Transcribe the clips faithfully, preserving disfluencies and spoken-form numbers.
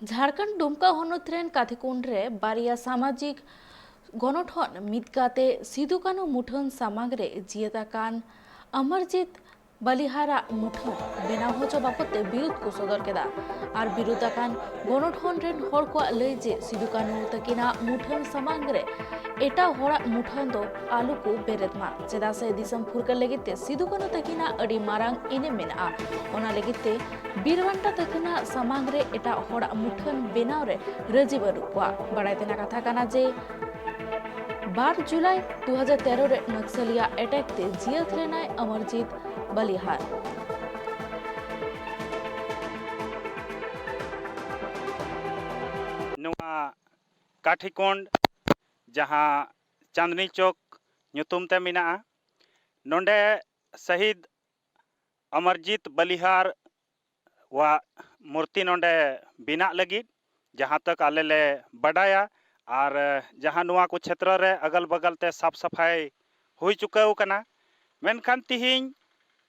ᱡᱷᱟᱲᱠᱷᱚᱸᱰ ᱰᱩᱢᱠᱟ ᱦᱚᱱᱚᱛ ᱨᱮᱱ ᱠᱟᱴᱷᱤᱠᱩᱱᱰ ᱨᱮ ᱵᱟᱨᱭᱟ ᱥᱟᱢᱟᱡᱤᱠ ᱜᱚᱱᱚᱴᱷᱚᱱ ᱢᱤᱫ ᱠᱟᱛᱮ ᱥᱤᱫᱩ ᱠᱟᱹᱱᱦᱩ ᱢᱩᱴᱷᱟᱹᱱ ᱥᱟᱢᱟᱝ ᱨᱮ ᱡᱤᱭᱟᱹᱛ ᱟᱠᱟᱱ ᱚᱢᱚᱨᱡᱤᱛ ᱵᱟᱞᱤᱦᱟᱨᱟᱜ ᱢᱩᱴᱷᱟᱹᱱ ᱵᱮᱱᱟᱣ ᱦᱚᱪᱚ ᱵᱟᱵᱚᱫ ᱛᱮ ᱵᱤᱨᱩᱫ ᱠᱚ ᱥᱚᱫᱚᱨ ᱠᱮᱫᱟ᱾ ᱟᱨ ᱵᱤᱨᱩᱫ ᱟᱠᱟᱱ ᱜᱚᱱᱚᱴᱷᱚᱱ ᱨᱮᱱ ᱦᱚᱲ ᱠᱚᱣᱟᱜ ᱞᱟᱹᱭ ᱡᱮ ᱥᱤᱫᱩ ᱠᱟᱹᱱᱦᱩ ᱛᱟᱹᱠᱤᱱᱟᱜ ᱢᱩᱴᱷᱟᱹᱱ ᱥᱟᱢᱟᱝ ᱨᱮ ᱮᱴᱟᱜ ᱦᱚᱲᱟᱜ ᱢᱩᱴᱷᱟᱹᱱ ᱫᱚ ᱟᱞᱚ ᱠᱚ ᱵᱮᱨᱮᱫ ᱢᱟ, ᱪᱮᱫᱟᱜ ᱥᱮ ᱫᱤᱥᱚᱢ ᱯᱷᱩᱨᱜᱟᱹᱞ ᱞᱟᱹᱜᱤᱫ ᱛᱮ ᱥᱤᱫᱩ ᱠᱟᱹᱱᱦᱩ ᱛᱟᱹᱠᱤᱱᱟᱜ ᱟᱹᱰᱤ ᱢᱟᱨᱟᱝ ᱮᱱᱮᱢ ᱢᱮᱱᱟᱜᱼᱟ᱾ ᱚᱱᱟ ᱞᱟᱹᱜᱤᱫ ᱛᱮ ᱵᱤᱨ ᱵᱟᱱᱴᱟ ᱛᱟᱹᱠᱤᱱᱟᱜ ᱥᱟᱢᱟᱝ ᱨᱮ ᱮᱴᱟᱜ ᱦᱚᱲᱟᱜ ᱢᱩᱴᱷᱟᱹᱱ ᱵᱮᱱᱟᱣ ᱨᱮ ᱨᱟᱹᱡᱤ ᱵᱟᱹᱱᱩᱜ ᱠᱚᱣᱟ᱾ ᱵᱟᱲᱟᱭ ᱛᱮᱱᱟᱜ ᱠᱟᱛᱷᱟ ᱠᱟᱱᱟ ᱡᱮ ᱵᱟᱨ ᱡᱩᱞᱟᱭ ᱫᱩ ᱦᱟᱡᱟᱨ ᱛᱮᱨᱚ ᱨᱮ ᱱᱟᱠᱥᱟᱞᱤᱭᱟ ᱮᱴᱮᱠ ᱛᱮ ᱡᱤᱭᱟᱹᱛ ᱞᱮᱱᱟᱭ ᱚᱢᱚᱨᱡᱤᱛ ᱵᱟᱞᱤᱦᱟᱨ᱾ ᱱᱚᱣᱟ ᱠᱟᱴᱷᱤᱠᱚᱱᱰ, ᱡᱟᱦᱟᱸ ᱪᱟᱸᱫᱽᱱᱤ ᱪᱚᱠ ᱧᱩᱛᱩᱢ ᱛᱮ ᱢᱮᱱᱟᱜᱼᱟ, ᱱᱚᱰᱮ ᱥᱟᱹᱦᱤᱫ ᱚᱢᱚᱨᱡᱤᱛ ᱵᱟᱞᱤᱦᱟᱨ ᱣᱟᱜ ᱢᱩᱨᱛᱤ ᱱᱚᱰᱮ ᱵᱮᱱᱟᱜ ᱞᱟᱹᱜᱤᱫ, ᱡᱟᱦᱟᱸ ᱛᱚᱠ ᱟᱞᱮ ᱞᱮ ᱵᱟᱰᱟᱭᱟ, ᱟᱨ ᱡᱟᱦᱟᱸ ᱱᱚᱣᱟ ᱠᱚ ᱪᱷᱮᱛᱨᱚ ᱨᱮ ᱟᱜᱟᱞ ᱵᱟᱜᱟᱞ ᱛᱮ ᱥᱟᱯ ᱥᱟᱯᱷᱟᱭ ᱦᱩᱭ ᱪᱩᱠᱟᱹᱣ ᱟᱠᱟᱱᱟ, ᱢᱮᱱᱠᱷᱟᱱ ᱛᱤᱦᱤᱧ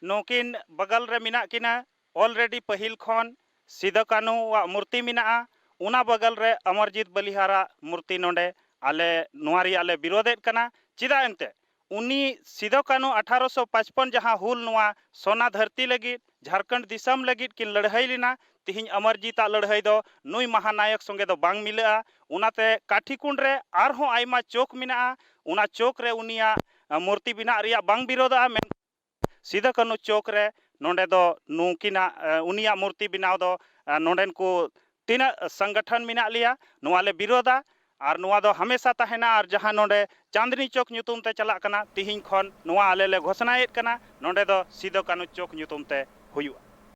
ᱱᱩᱠᱤᱱ ᱵᱟᱜᱟᱞ ᱨᱮ ᱢᱮᱱᱟᱜ ᱠᱤᱱᱟ, already ᱯᱟᱹᱦᱤᱞ ᱠᱷᱚᱱ ᱥᱤᱫᱚ ᱠᱟᱹᱱᱦᱩ ᱣᱟᱜ ᱢᱩᱨᱛᱤ ᱢᱮᱱᱟᱜᱼᱟ, ᱚᱱᱟ ᱵᱟᱜᱟᱞ ᱨᱮ ᱚᱢᱚᱨᱡᱤᱛ ᱵᱟᱞᱤᱦᱟᱨᱟᱜ ᱢᱩᱨᱛᱤ ᱱᱚᱰᱮ ᱟᱞᱮ ᱱᱚᱣᱟ ᱨᱮᱭᱟᱜ ᱞᱮ ᱵᱤᱨᱳᱫᱮᱫ ᱠᱟᱱᱟ᱾ ᱪᱮᱫᱟᱜ ᱮᱱᱛᱮ ᱩᱱᱤ ᱥᱤᱫᱚ ᱠᱟᱹᱱᱦᱩ ᱟᱴᱷᱟᱨᱚᱥᱚ ᱯᱟᱸᱪᱯᱚᱱ ᱡᱟᱦᱟᱸ ᱦᱩᱞ ᱱᱚᱣᱟ ᱥᱚᱱᱟ ᱫᱷᱟᱹᱨᱛᱤ ᱞᱟᱹᱜᱤᱫ, ᱡᱷᱟᱲᱠᱷᱚᱸᱰ ᱫᱤᱥᱚᱢ ᱞᱟᱹᱜᱤᱫ ᱠᱤᱱ ᱞᱟᱹᱲᱦᱟᱹᱭ ᱞᱮᱱᱟ, ᱛᱤᱦᱤᱧ ᱚᱢᱚᱨᱡᱤᱛᱟᱜ ᱞᱟᱹᱲᱦᱟᱹᱭ ᱫᱚ ᱱᱩᱭ ᱢᱟᱦᱟᱱᱟᱭᱚᱠ ᱥᱚᱸᱜᱮ ᱫᱚ ᱵᱟᱝ ᱢᱤᱞᱟᱹᱜᱼᱟ᱾ ᱚᱱᱟᱛᱮ ᱠᱟᱴᱷᱤᱠᱩᱸᱰ ᱨᱮ ᱟᱨᱦᱚᱸ ᱟᱭᱢᱟ ᱪᱚᱠ ᱢᱮᱱᱟᱜᱼᱟ, ᱚᱱᱟ ᱪᱚᱠ ᱨᱮ ᱩᱱᱤᱭᱟᱜ ᱢᱩᱨᱛᱤ ᱵᱮᱱᱟᱜ ᱨᱮᱭᱟᱜ ᱵᱟᱝ ᱵᱤᱨᱳᱫᱷᱚᱜᱼᱟ, ᱢᱮᱱ ᱥᱤᱫᱚ ᱠᱟᱹᱱᱦᱩ ᱪᱚᱠ ᱨᱮ ᱱᱚᱰᱮ ᱫᱚ ᱱᱩᱠᱤᱱᱟᱜ, ᱮ, ᱩᱱᱤᱭᱟᱜ ᱢᱩᱨᱛᱤ ᱵᱮᱱᱟᱣ ᱫᱚ, ᱮ, ᱱᱚᱰᱮᱱ ᱠᱚ ᱛᱤᱱᱟᱹᱜ ᱥᱚᱝᱜᱚᱴᱷᱚᱱ ᱢᱮᱱᱟᱜ ᱞᱮᱭᱟ, ᱱᱚᱣᱟ ᱞᱮ ᱵᱤᱨᱳᱫᱷᱟ᱾ ᱟᱨ ᱱᱚᱣᱟ ᱫᱚ ᱦᱟᱢᱮᱥᱟ ᱛᱟᱦᱮᱱᱟ᱾ ᱟᱨ ᱡᱟᱦᱟᱸ ᱱᱚᱰᱮ ᱪᱟᱸᱫᱽᱱᱤ ᱪᱚᱠ ᱧᱩᱛᱩᱢ ᱛᱮ ᱪᱟᱞᱟᱜ ᱠᱟᱱᱟ, ᱛᱤᱦᱤᱧ ᱠᱷᱚᱱ ᱱᱚᱣᱟ ᱟᱞᱮ ᱞᱮ ᱜᱷᱳᱥᱚᱱᱟᱭᱮᱫ ᱠᱟᱱᱟ, ᱱᱚᱰᱮ ᱫᱚ ᱥᱤᱫᱚ ᱠᱟᱹᱱᱦᱩ ᱪᱚᱠ ᱧᱩᱛᱩᱢ ᱛᱮ ᱦᱩᱭᱩᱜᱼᱟ᱾